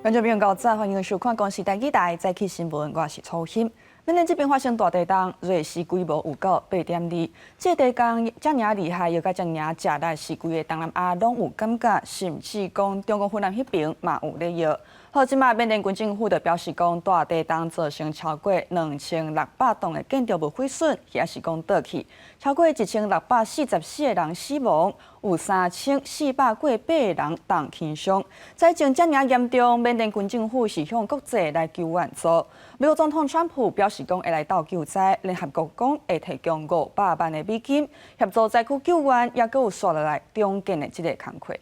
觀眾朋友早，歡迎收看《公視台語台早起新聞》，我是楚欣。緬甸這邊發生大地動，芮時規模有到8.2，這個地動遮爾厲害，又佮遮爾食力，是規个東南亞攏有感覺，甚至講中國雲南彼邊嘛有咧搖。好，這馬緬甸軍政府就表示講，大地動造成超過2600棟的建築物毀損，抑是講倒去，超過1644個人死亡，有3400過百個人重輕傷。災情遮爾嚴重，緬甸軍政府是向國際來求援助。美國總統川普表示講會來鬥救災，聯合國講會提供500萬的美金協助災區救援，抑閣有紲落來重建的這个工課。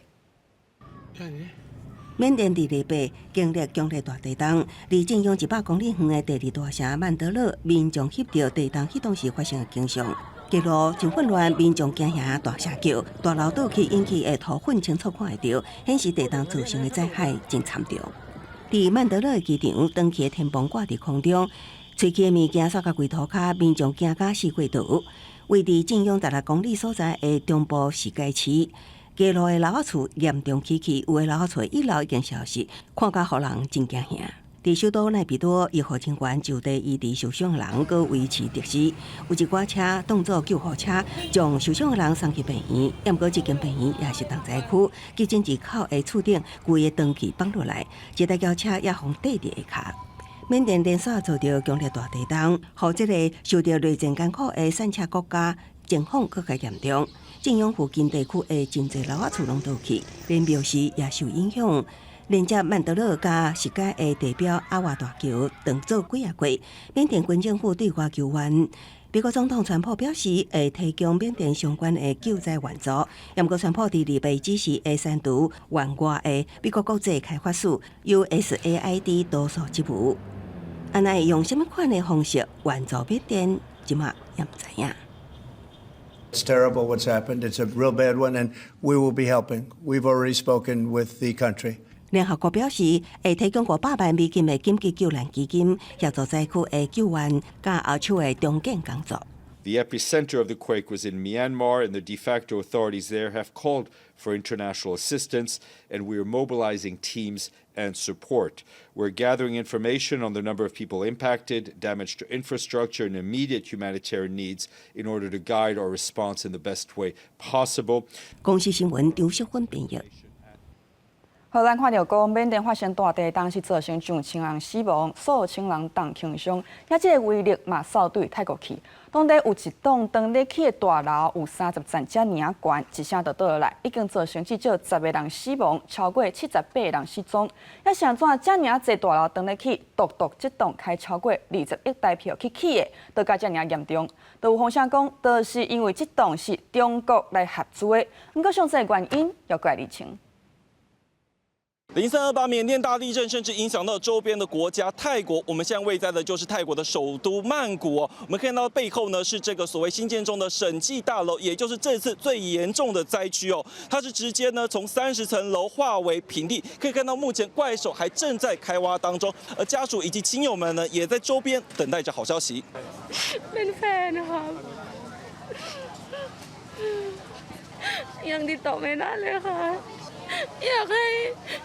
緬甸佇禮拜經歷強烈大地動，離震央100公里遠的第二大城曼德勒，民眾翕著地動彼當時發生的景象，街路真混亂，民眾驚嚇大聲叫，大樓倒去引起的土粉清楚看會著，顯示地動造成的災害真慘重。佇曼德勒的機場，斷去的天棚掛佇空中，吹起的物件掃共規塗跤，民眾驚甲四界逃。位佇震央16公里所在的中部錫蓋市，街路的樓仔厝嚴重起去，有的樓仔厝一樓已經消失，看甲予人真驚嚇。佇首都奈比多，醫護人員就地醫治受傷的人，閣維持秩序。有一寡車當做救護車，將受傷的人送去病院。毋過，這間病院也是重災區，急診室口的厝頂規个斷去放落來，一台轎車也予硩佇下跤。緬甸連續遭著強烈大地動，予這个受著內戰艱苦的散赤國家情況閣較嚴重。震央附近地區的真濟樓仔厝攏倒去，連廟寺也受影響。連接曼德勒佮錫蓋的地標阿瓦大橋斷做幾仔月，緬甸軍政府對外求援。美國總統川普表示會提供緬甸相關的救災援助。毋過川普佇禮拜指示會刪除援外的美國國際開發署 USAID 多數職務。按呢會用啥物款的方式援助緬甸，這馬也毋知影。 It's terrible what's happened. It's a real bad one, and we will be helping. We've already spoken with the country. 聯合國表示，會提供500萬美金的緊急救難基金，協助災區的救援，佮後手的重建工作。 The epicenter of the quake was in Myanmar, and the de facto authorities there have called for international assistance, and we are mobilizing teams and support. We're gathering information on the number of people impacted, damage to infrastructure, and immediate humanitarian needs in order to guide our response in the best way possible. 公視新聞張淑芬編譯。好，咱看著講，緬甸發生大地動是造成上千人死亡，數千人重輕傷，抑這个威力嘛掃對泰國去。當地有一棟當咧起的大樓，有30層遮爾懸，一聲就倒落來，已經造成至少10個人死亡，超過78個人失蹤。抑是按怎遮爾濟大樓當咧起，獨獨這棟開超過20億台票去起的，倒甲遮爾嚴重。都有風聲講，就是因為這棟是中國來合資的，毋過詳細原因猶閣愛釐清。 0328緬甸大地震，甚至影響到周邊的國家泰國。我們現在位在的就是泰國的首都曼谷哦。我們看到背後呢是這個所謂興建中的審計大樓，也就是這次最嚴重的災區哦。它是直接呢從30層樓化為平地，可以看到目前怪手還正在開挖當中，而家屬以及親友們呢也在周邊等待着好消息。 เป็นแฟนครับยังติดต่อไม่ได้เลยค่ะอยากให้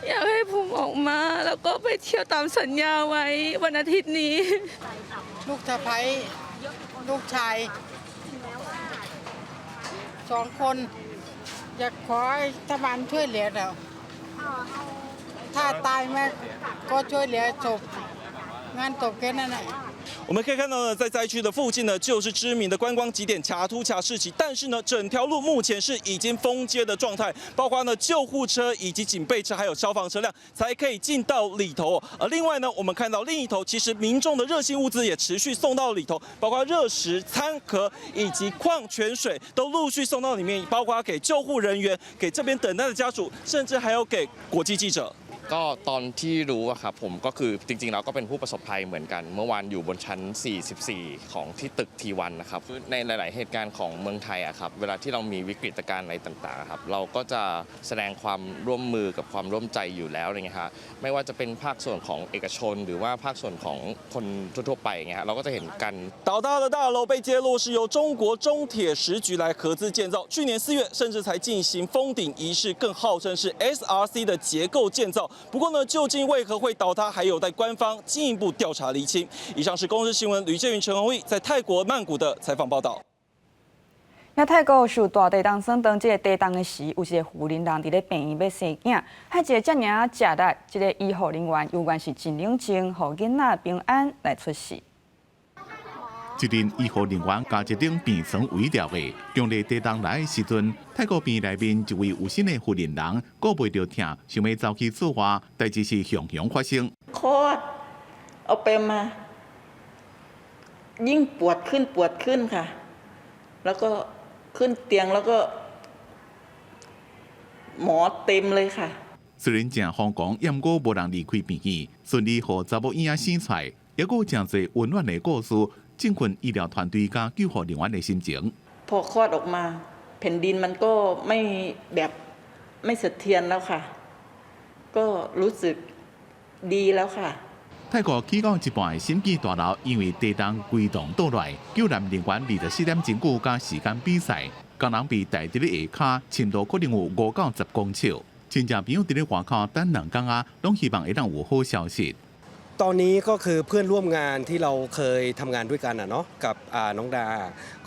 อยากให้ผมออกมาแล้วก็ไปเที่ยวตามสัญญาไว้วันอาทิตย์นี้ ลูกสะใภ้ลูกชายสองคน อยากขอให้รัฐบาลช่วยเหลือเราถ้าตายแม่ก็ช่วยเหลือศพงานศพแค่นั้นแหละ 我們可以看到呢，在災區的附近呢，就是知名的觀光景點恰圖恰市集。但是呢，整條路目前是已經封街的狀態，包括呢救護車以及警備車，還有消防車輛才可以進到裡頭。而另外呢，我們看到另一頭，其實民眾的熱心物資也持續送到裡頭，包括熱食、餐盒以及礦泉水都陸續送到裡面，包括給救護人員、給這邊等待的家屬，甚至還有給國際記者。 ก็ตอนที่รู้อะครับผมก็คือจริงๆแล้วก็เป็นผู้ประสบภัยเหมือนกัน เมื่อวานอยู่บนชั้น 44 ของที่ตึกทีวันนะครับในหลาย ๆ เหตุการณ์ของเมืองไทยอะครับเวลาที่เรามีวิกฤตการณ์อะไรต่างๆครับเราก็จะแสดงความร่วมมือกับความร่วมใจอยู่แล้วอะไรเงี้ยฮะไม่ว่าจะเป็นภาคส่วนของเอกชน หรือว่าภาคส่วนของคนทั่วๆไปเงี้ยฮะเราก็จะเห็นกัน 倒塌的大樓被揭露是由中國中鐵十局來合資建造，去年4月甚至才進行封頂儀式，更號稱是 SRC 的結構建造。不過呢，究竟為何會倒塌，還有待官方進一步調查釐清。以上是公視新聞呂建雲、陳宏毅在泰國曼谷的採訪報道。遐泰國受大地動損當這个地動的時，有一个婦人佇咧病院欲生囝，害一个遮爾仔食力，這个醫護人員猶原是真冷靜，予囡仔平安來出世。一陣醫護人員共一頂病床圍牢的，強烈地動來的時陣，泰國病院內面一位有身的婦人人顧袂著疼，想欲走去厝外，代誌是雄雄發生。 คลอดเอาไปมายิ่งปวดขึ้นปวดขึ้นค่ะแล้วก็ขึ้นเตียงแล้วก็หมอเต็มเลยค่ะ 雖然誠瘋狂，毋過無人離開病院，順利予查某嬰仔生出來，猶閣有誠濟溫暖的故事，振奮醫療團隊佮救護人員的心情。 พอคลอดออกมาแผ่นดินมันก็ไม่แบบไม่สะเทือนแล้วค่ะก็รู้สึกดีแล้วค่ะ 泰國起到一半的審計大樓，因為地動規棟倒落來，救援人員24點鐘久佮時間比賽，工人被袋佇咧下跤，深度可能有5到10公尺。親戚朋友佇咧外口等兩工仔，攏希望會當有好消息。 ตอนนี้ก็คือเพื่อนร่วมงานที่เราเคยทำงานด้วยกันอ่ะเนาะกับน้องดา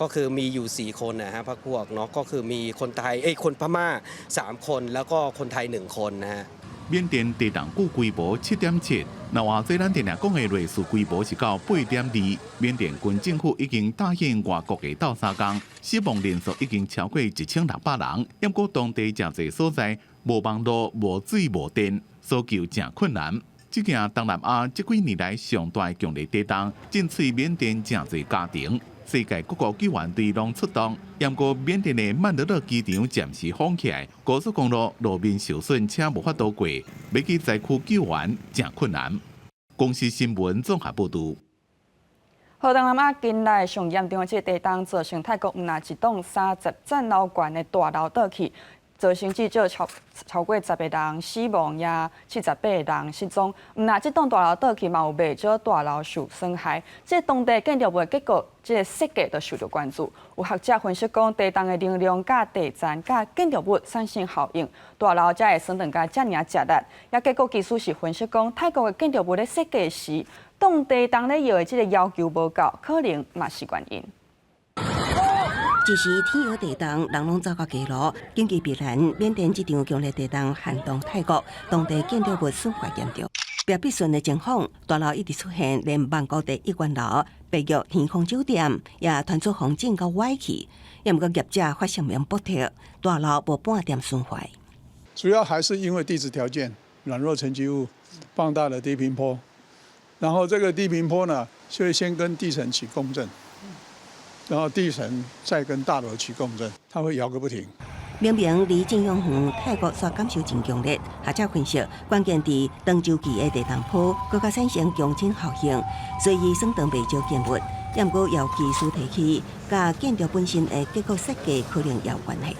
ก็คือมีอยู่ 4 คนนะฮะพรรคพวกเนาะก็คือมีคนไทยเอ้ยคนพม่า 3 คนแล้วก็คนไทย 1 คนนะฮะ 緬甸地動久規模7.7，若換做咱定定講的芮氏規模是到8.2。緬甸軍政府已經答應外國的鬥相共，死亡人數已經超過1600人。毋過當地誠濟所在無網路、無水、無電，搜救誠困難。這件東南亞這幾年來上大的強烈地動，震碎緬甸誠濟家庭。世界各國救援隊攏出動，毋過緬甸的曼德勒機場暫時封起來，高速公路路面受損，車無法度過，欲去災區救援誠困難。公視新聞綜合報導。好，東南亞近來上嚴重的這个地動，造成泰國毋但一棟30層樓懸的大樓倒去，造成至少超過10個人死亡，也78個人失蹤。毋但這棟大樓倒去，嘛有袂少大樓受損害。這個當地建築物的結構，這個設計都受著關注。有學者分析講，地動的能量佮地層佮建築物產生效應，大樓才會損斷甲遮爾仔食力。也結果技術是分析講，泰國的建築物咧設計時，擋地動咧搖的這個要求無夠，可能嘛是原因。一時天搖地動，人攏走到街路，緊急避難。緬甸這場強烈地動撼動泰國，當地建築物損壞嚴重。白必順的情況，大樓一直出現，連曼谷第一懸樓、白玉天空酒店也傳出風井佮歪去。毋過業者發聲明駁斥，大樓無半點損壞。主要還是因為地質條件，軟弱沉積物放大了低平坡，然後這個低平坡呢，就會先跟地層起共振。然後地層再跟大樓起共振，它會搖個不停。明明離震央遠，泰國卻感受真強烈。學者分析，關鍵佇長週期的地動波，閣較產生共振效應，所以損斷袂少建物。毋過有技術提起，佮建築本身的結構設計可能有關係。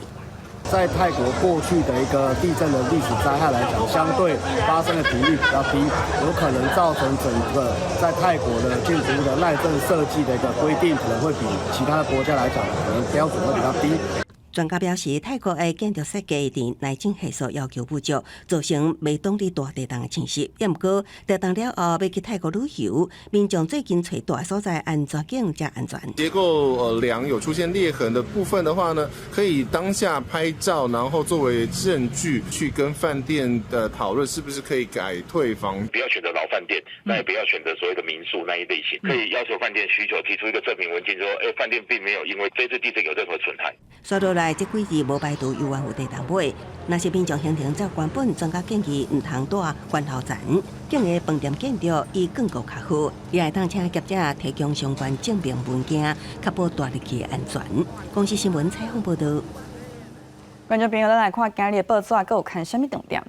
在泰國過去的一個地震的歷史災害來講，相對發生的頻率比較低，有可能造成整個在泰國的建築物的耐震設計的一個規定，可能會比其他的國家來講，可能標準會比較低。專家表示，泰國的建築設計佇耐震係數要求不足，造成袂擋佇大地動的侵襲。毋過，地動了後欲去泰國旅遊，民眾最近揣蹛所在安全景才安全。結構梁有出現裂痕的部分的話呢，可以當下拍照，然後作為證據去跟飯店的討論，是不是可以改退房？不要選擇老飯店，那也不要選擇所謂的民宿那一類型，可以要求飯店需求提出一個證明文件，說，飯店並沒有因為這次地震有任何損害。煞落來，這幾日無排除猶原有地動尾，若是民眾行程較原本，專家建議毋通蹛懸樓層，建的飯店建築以堅固較好，也會當請業者提供相關證明文件，確保蹛入去安全。公視新聞採訪報導。觀眾朋友，咱來看今日報紙，閣有刊啥物重點？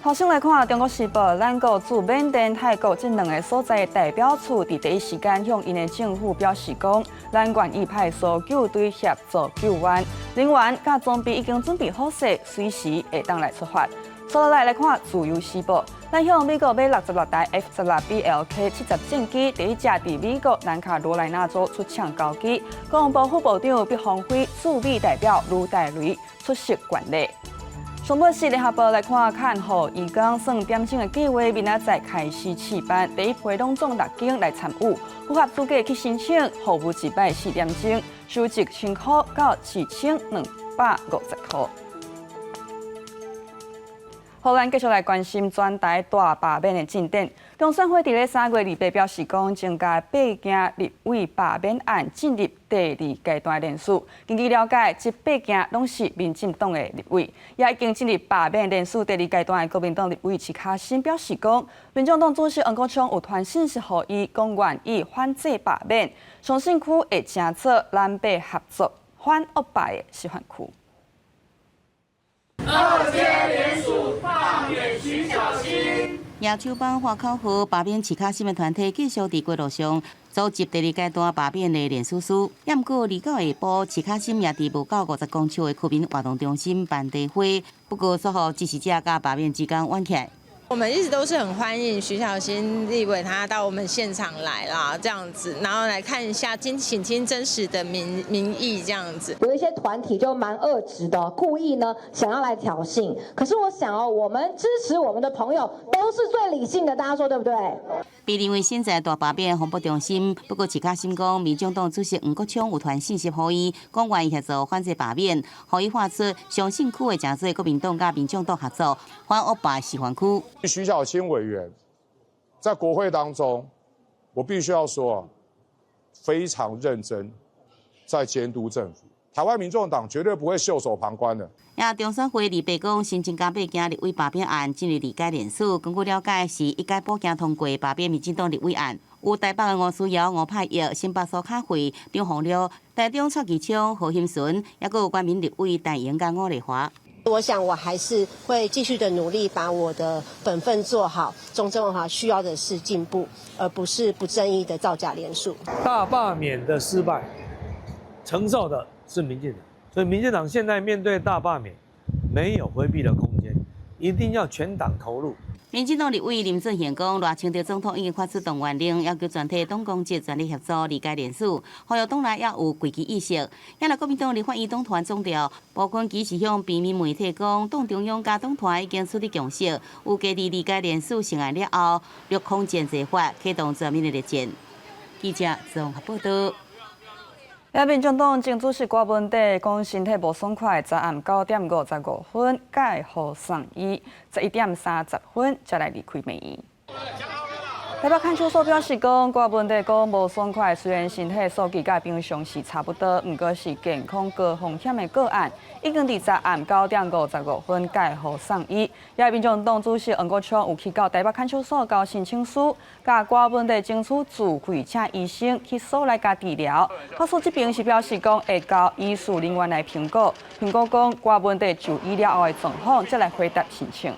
頭先來看《中國時報》，咱國駐緬甸、泰國這兩個所在的代表處，佇第一時間向𪜶的政府表示講，咱願意派搜救隊協助救援，人員佮裝備已經準備好勢，隨時會當來出發。接落來來看《自由時報》，咱向美國買66台 F-16BLK 70戰機，第一隻佇美國南卡羅來納州出廠交機，國防部副部長畢鴻輝駐美代表盧大雷出席觀禮。上尾是聯合報來看看，予移工算點鐘的計劃，明仔載開始試辦，第一批攏總六間來參與，符合資格去申請，服務一擺四點鐘，收1000箍到1250箍。好，咱繼續來關心全台大罷免的進展。中選會佇咧3月28表示講，增加八件立委罷免案進入第二階段連署。根據了解，這八件攏是民進黨的立委，也已經進入罷免連署第二階段的國民黨立委徐巧芯表示講，民眾黨主席黃國昌有傳訊息予伊，講願意反制罷免，相信區會成做藍白合作反惡霸的示範區。二階連署罷免徐巧芯。野手幫喊口號罷免徐巧芯的團體繼續佇街路上組織第二階段罷免的連署書。毋過29下晡，徐巧芯也佇無夠50公尺的區民活動中心辦茶會，不過煞予支持者佮罷免志工怨起來。我們一直都是很歡迎徐巧芯立委他到我們現場來啦，這樣子，然後來看一下，傾聽真實的民意這樣子。有一些團體就蠻惡質的，故意呢想要來挑釁。可是我想哦，我們支持我們的朋友都是最理性的，大家說對不對？被認為身在大罷免風波中心，不過徐巧芯講，民眾黨主席黃國昌有傳訊息予伊，講願意協助反制罷免，予伊喊出相信區會成做國民黨佮民眾黨合作反惡霸示範區。徐巧芯委員在國會當中，我必須要說，非常認真在監督政府。台灣民眾黨絕對不會袖手旁觀的。也中選會二八講，新增加八件立委罷免案進入二階連署。根據了解，是一階補件通過罷免民進黨立委案。有台北的吳思瑤、吳柏毅、新北蘇卡慧、張宏亮、台中蔡其昌、何欣純，抑閣有國民立委陳瑩佮伍麗華。我想我還是會繼續的努力，把我的本分做好。中正萬華需要的是進步，而不是不正義的造假連署。大罷免的失敗，承受的是民進黨，所以民進黨現在面對大罷免，沒有迴避的空間，一定要全黨投入。民進黨立委林俊憲講，賴清德總統已經發出動員令，要求全體黨公職全力協助二階連署，呼籲黨內要有危機意識。也若國民黨立法院黨團總召吳坤琪是向平面媒體講，黨中央佮黨團已經取得共識，預計佇二階連署成案了後，綠空戰計劃啟動全面的熱戰。記者綜合報道。也民進黨前主席郭文帝講身體無爽快，昨暗9點55，蓋予送醫，11點30分才來離開病院。台北看守所表示講，郭文帝講無爽快，雖然身體數據佮平常時差不多，毋過是健康高風險的個案，已經佇昨暗9點55蓋予送醫。也民進黨主席黃國昌有去到台北看守所交申請書，佮郭文帝爭取自費請醫生去所內共治療。法所這邊是表示講會交醫事人員來評估，評估講郭文帝就醫了後的狀況，才來回答申請。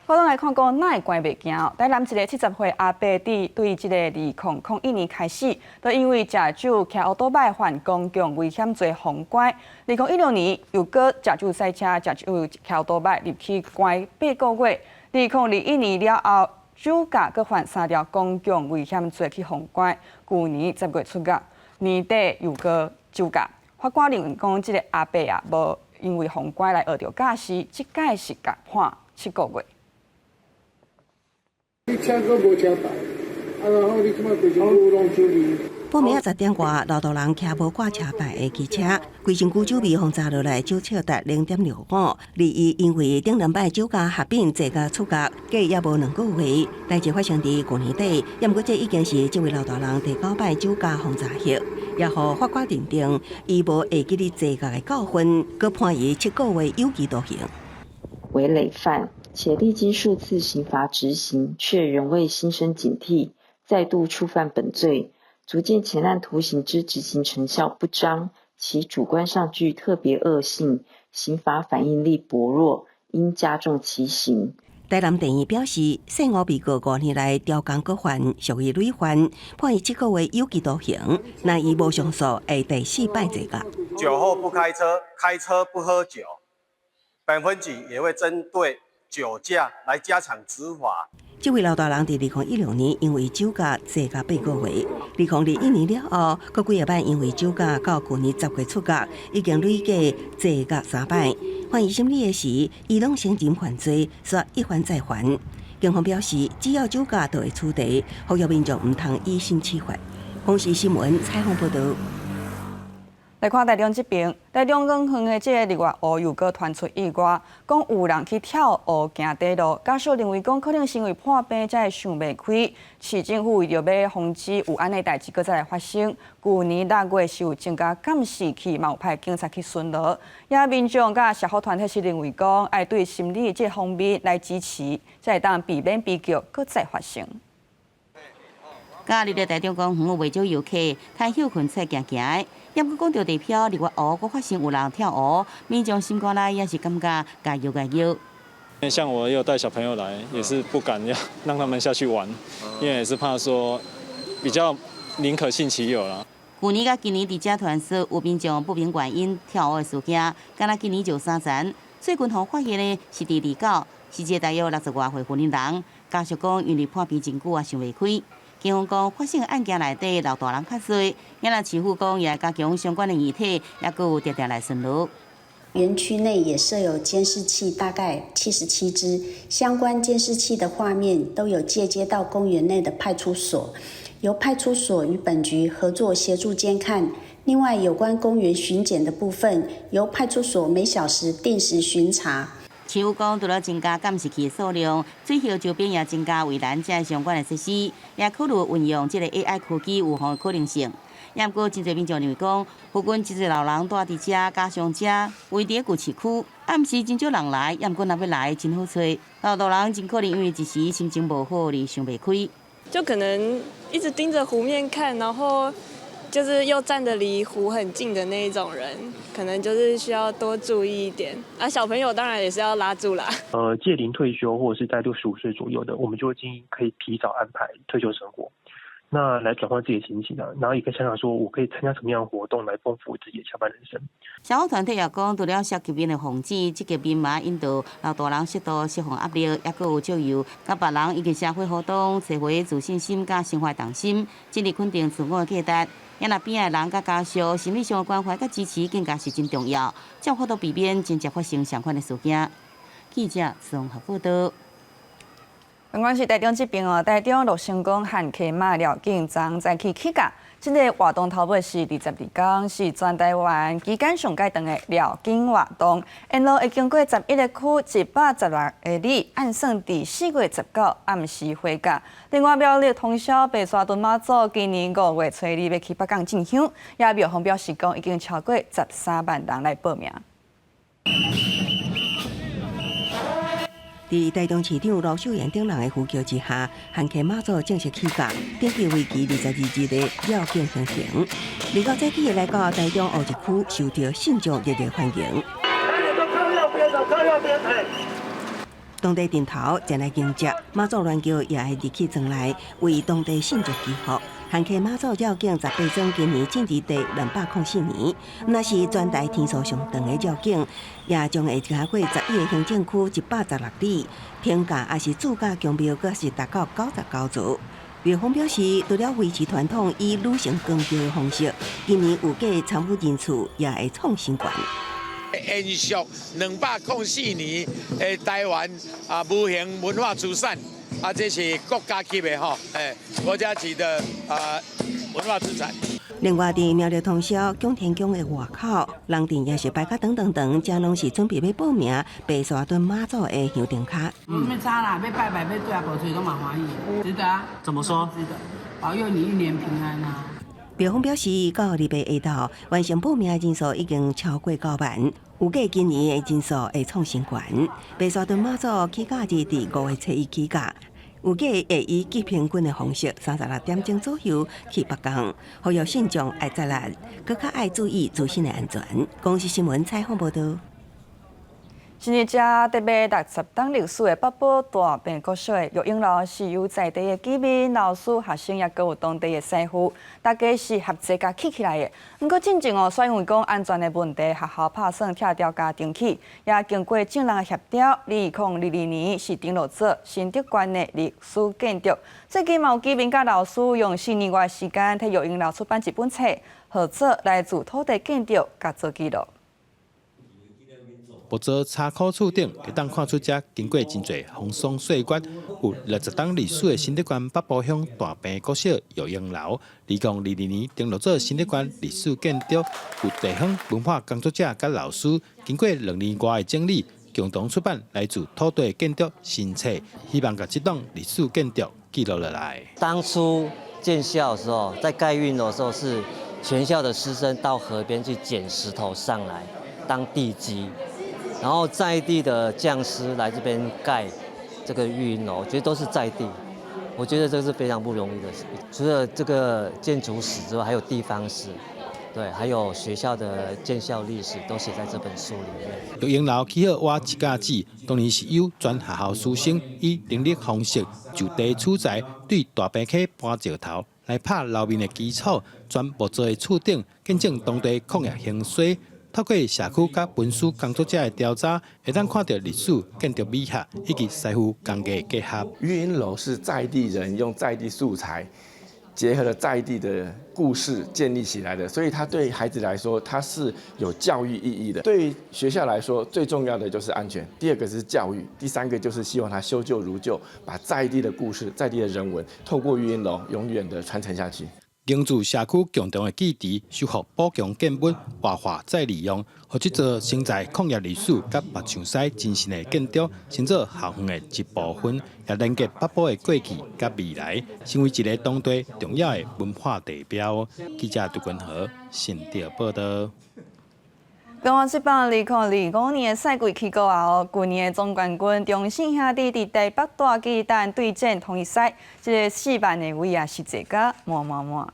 我來看講，哪會關袂驚？台南一个70歲阿伯佇對這个2001年開始，都因為食酒騎歐多擺犯公共危險罪封關。2016年又閣食酒賽車、食酒騎歐多擺入去關8個月。2021年了後，酒駕閣犯三條公共危險罪去封關。舊年10月出獄，年底又閣酒駕。法官認為講，這个阿伯啊，無因為封關來學著駕駛，這擺是共判7個月。你車閣無車牌，啊，然後你這擺規身軀攏酒味。半暝仔10點外，老大人騎無掛車牌的機車，規身軀酒味予查落來，酒測達0.65。而伊因為頂兩擺酒駕合併坐監出獄，過猶無2個月，代誌發生佇舊年底，猶毋過這已經是這位老大人第九擺酒駕予查獲，也予法官認定伊無會記得坐監的教訓，閣判伊7個月有期徒刑。為累犯，且歷經數次刑罰執行，卻仍未心生警惕，再度觸犯本罪，足見前案徒刑之執行成效不彰，其主觀上具特別惡性，刑罰反應力薄弱，應加重其刑。台南地院表示，姓吳被告5年來超工閣犯，屬於累犯，判伊7個月有期徒刑。若伊無上訴，會第四擺坐監。酒後不開車，開車不喝酒。本分局也會針對酒駕來加強執法。這位老大人佇2016年因為酒駕坐監8個月，2021年了後，閣幾仔擺因為酒駕到舊年10月出獄，已經累計坐監三擺。法院審理的時，伊攏承認犯罪，煞一犯再犯。警方表示，只要酒駕就會處罰，呼籲民眾毋通以身試法。公視新聞採訪報導。來看台中這邊，台中港園的這个日月湖又閣傳出意外，講有人去跳湖行短路，家屬認為講可能是因為破病才會想袂開。市政府為著欲防止有按呢代誌閣再來發生，舊年6月是有增加監視器，嘛有派警察去巡邏。也民眾佮社福團體是認為講，愛對心理這方面來支持，才會當避免悲劇閣再發生。假日的台中公園有袂少遊客，趁歇睏出來行行。毋過講著地漂日月湖，閣發生有人跳湖，民眾心肝內也是感覺加油加油。像我有帶小朋友來，也是不敢要讓他們下去玩，因為也是怕說比較寧可信其有啦。舊年佮今年佇遮傳說有民眾不明原因跳湖的事件，敢若今年就三層。最近予發現的是佇二九，是一个大約60外歲婦人人，家屬講因為破病真久也想袂開。警方講，發生案件內底老大人較濟，也若市府講也加強相關的議題，也閣有定定來巡邏。園區內也設有監視器，大概77支，相關監視器的畫面都有介接到公園內的派出所，由派出所與本局合作協助監看。另外，有關公園巡檢的部分，由派出所每小時定時巡查。市府講，除了增加監視器數量，水域周邊也增加圍欄這相關的設施，也考慮運用這个 AI 科技預防的可能性。也毋過，真濟民眾認為講，附近真濟老人蹛佇遮，加上遮位佇舊市區，暗時真少人來，也毋過若欲來真好揣。老大人真可能因為一時心情無好而想袂開。就可能一直盯着湖面看，然後就是又站得離湖很近的那一種人，可能就是需要多注意一點。啊，小朋友當然也是要拉住啦。屆齡退休或者是在65歲左右的，我們就會建議可以提早安排退休生活，那來轉換自己的心情啊，然後也可以想想說我可以參加什麼樣的活動來豐富自己的下半人生。社福團體也講，除了消極面的防止，積極面嘛引導老大人適度釋放壓力，抑閣有借由佮別人以及社會活動，找回自信心佮生活重心，盡力肯定自我的價值。也若邊仔的人佮家屬心理上的關懷佮支持，更加是真重要，才有法度避免真正發生相款的事件。記者綜合報導。不管是台中這邊哦，台中樂成宮旱溪媽繞境昨早起起駕，這个活動頭尾是22天，是全台灣期間上蓋長的繞境活動。沿路會經過11個區，116里，按算佇4月19暗時火駕。另外，廟裡通宵白沙屯媽祖今年5月初2欲去北港進香，也廟方表示講已經超過13萬人來報名。佇台中市長盧秀燕等人的呼叫之下，旱溪媽祖正式起駕，登記為期22日的繞境行程。29早起來到台中烏日區，受到信眾熱烈歡迎。當地陣頭前來迎接媽祖鸞轎，也會入去莊內為當地信眾祈福。旱溪媽祖繞境十八莊，今年進入第204年，若是全台天數上長的繞境，也將會經過11個行政區116里，天價抑是主駕宮廟，閣是達到99座。廟方表示，除了維持傳統以女性扛轎的方式，今年預計參與人次也會創新高。延續204年的台灣啊，無形文化資產啊，這是國家級的吼，國家級的啊文化資產。另外，佇苗栗通霄蔣天宮的外口，人陣也是排甲長長長，遮攏是準備欲報名白沙屯媽祖的香燈跤。無啥物差啦，欲拜拜欲對啊，無揣攏嘛歡喜，值得啊。怎麼說？值得，保佑你一年平安啊。廟方表示，到禮拜下晝完成報名的人數已經超過9萬，預計今年的人數會創新高。白沙屯媽祖起駕日佇5月初1起駕，預計會以急行軍的方式，36點鐘左右去北港，呼籲信眾愛節力，閣較愛注意自身的安全。公視新聞採訪報導。是呢，遮特別60冬歷史的北埔大坪國小的育英樓是由在地的居民、老師、學生，也閣有當地的師傅，大家是合作共起起來的。毋過進前哦，煞因為講安全的問題，學校拍算拆掉共重起，也經過眾人的協調，2022年是登錄做新竹縣的歷史建築。最近嘛有居民佮老師用4年外時間，替育英樓出版一本冊，號做來自土地建築共做記錄。木造車庫厝頂會當看出遮經過真濟風霜歲月，有60冬歷史的新竹縣北埔鄉大坪國小育英樓，2022年登錄做新竹縣歷史建築，有地方文化工作者佮老師經過2年外的整理，共同出版來自土地建築新冊，希望共這棟歷史建築記錄落來。當初建校的時候，在蓋育英樓的時候，是全校的師生到河邊去撿石頭上來當地基。然後在地的匠師來這邊蓋這個育英樓，我覺得都是在地，我覺得這是非常不容易的。除了這個建築史之外，還有地方史，對，還有學校的建校歷史都寫在這本書裡面。育英樓起好倚一甲子，當年是由全學校師生以人力方式就地取材，對大坪溪搬石頭來拍樓面的基礎，全木造的厝頂，見證當地礦業興衰。透過社區佮文史工作者的調查，會當看著歷史建築美學以及師傅工藝結合。育英樓是在地人用在地素材結合了在地的故事建立起來的，所以它對孩子來說，它是有教育意義的。對於學校來說，最重要的就是安全，第二個是教育，第三個就是希望它修舊如舊，把在地的故事、在地的人文，透過育英樓永遠的傳承下去。凝聚社區共同的記憶，修復補強建物，活化再利用，予這座承載礦業歷史佮白象屎精神的建築，成做校園的一部分，也連結北埔的過去佮未來，成為一个當地重要的文化地標。記者杜君和新竹報導。中華職棒2025年的賽季起鼓啊！舊年的總冠軍中信兄弟佇台北大巨蛋對戰統一獅，這个4萬的位啊是坐甲滿滿滿。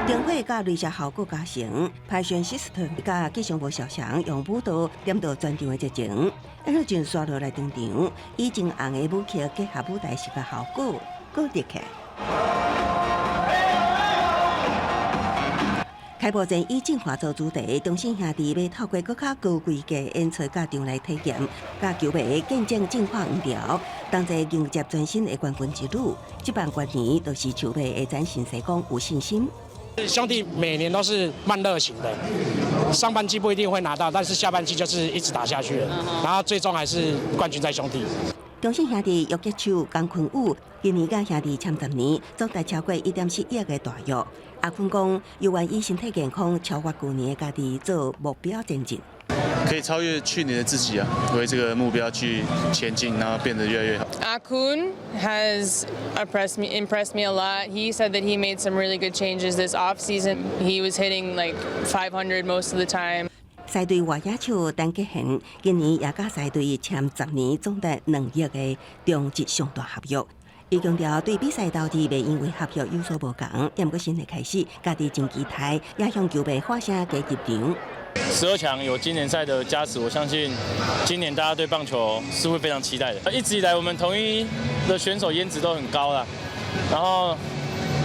燈火佮雷射效果加成，拍旋 system 佮吉祥物肖像用舞蹈點到全場的熱情，然後就刷落來登場，以真紅的舞曲結合舞台視覺效果，閣熱起來。開幕戰以進化做主題，中信兄弟欲透過閣較高規格演出佮場內體驗，佮球迷見證進化王朝，同齊迎接全新的冠軍之旅。這擺冠軍就是球迷會展現說講有信心。兄弟每年都是慢熱型的，上半季不一定會拿到，但是下半季就是一直打下去了，然後最終還是冠軍在兄弟。中信兄弟游擊手江坤宇今年佮兄弟簽10年，總值超過1.7億的大約。阿坤講，猶願以身體健康超越舊年的家己做目標前進，可以超越去年的自己啊，為這個目標去前進，然後變得越來越好。阿坤 has impressed me a lot. He said that he made some really good changes this off season. He was hitting like 500 most of the time. 獅隊外野手陳杰憲今年也佮獅隊簽10年總值2億的中職上大合約。伊強調對比賽投入袂因為合約有所無仝，毋過新的開始，家己真期待，也向球迷喊聲加入場。 12強有經典賽的加持，我相信今年大家對棒球是會非常期待的。一直以來，我們統一的選手顏值都很高啦，然後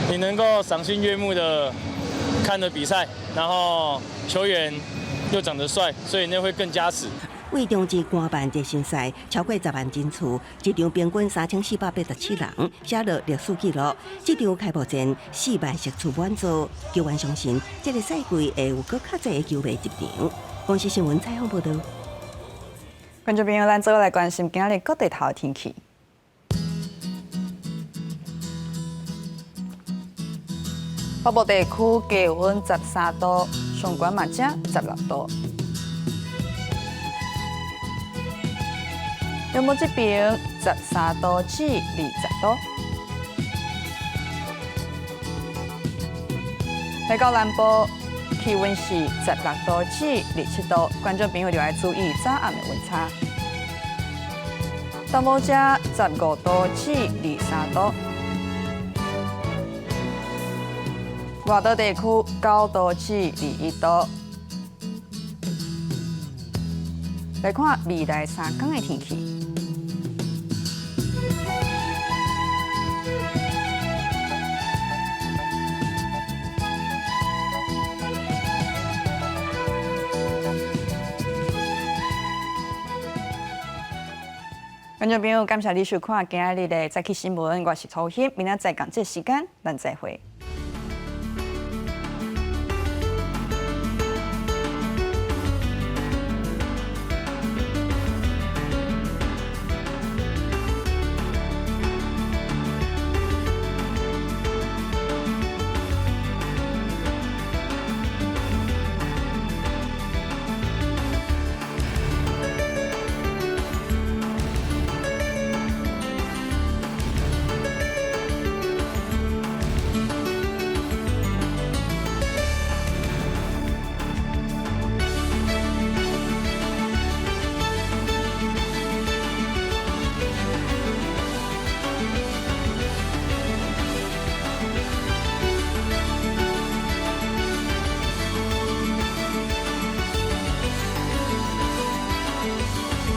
你能夠賞心悅目的看著比賽，然後球員又長得帥，所以那會更加持。為中職官辦熱身賽，超過10萬人次，一場平均3487人，寫落歷史紀錄。這場開幕戰4萬席次滿座，球員相信這個賽季會有閣較濟的球迷入場。公視新聞採訪報導。觀眾朋友，咱做伙來關心今仔日各地頭的天氣。北部地區低溫13度，上懸嘛才16度。中部這邊13度至20度。來到南部，氣溫是16度至27度，觀眾朋友就愛注意早暗的溫差。東部遮15度至23度。外島地區9度至21度。來看未來三工的天氣。觀眾朋友，感謝你收看今仔日的早起新聞，我是楚欣，明仔載仝這時間，咱再會。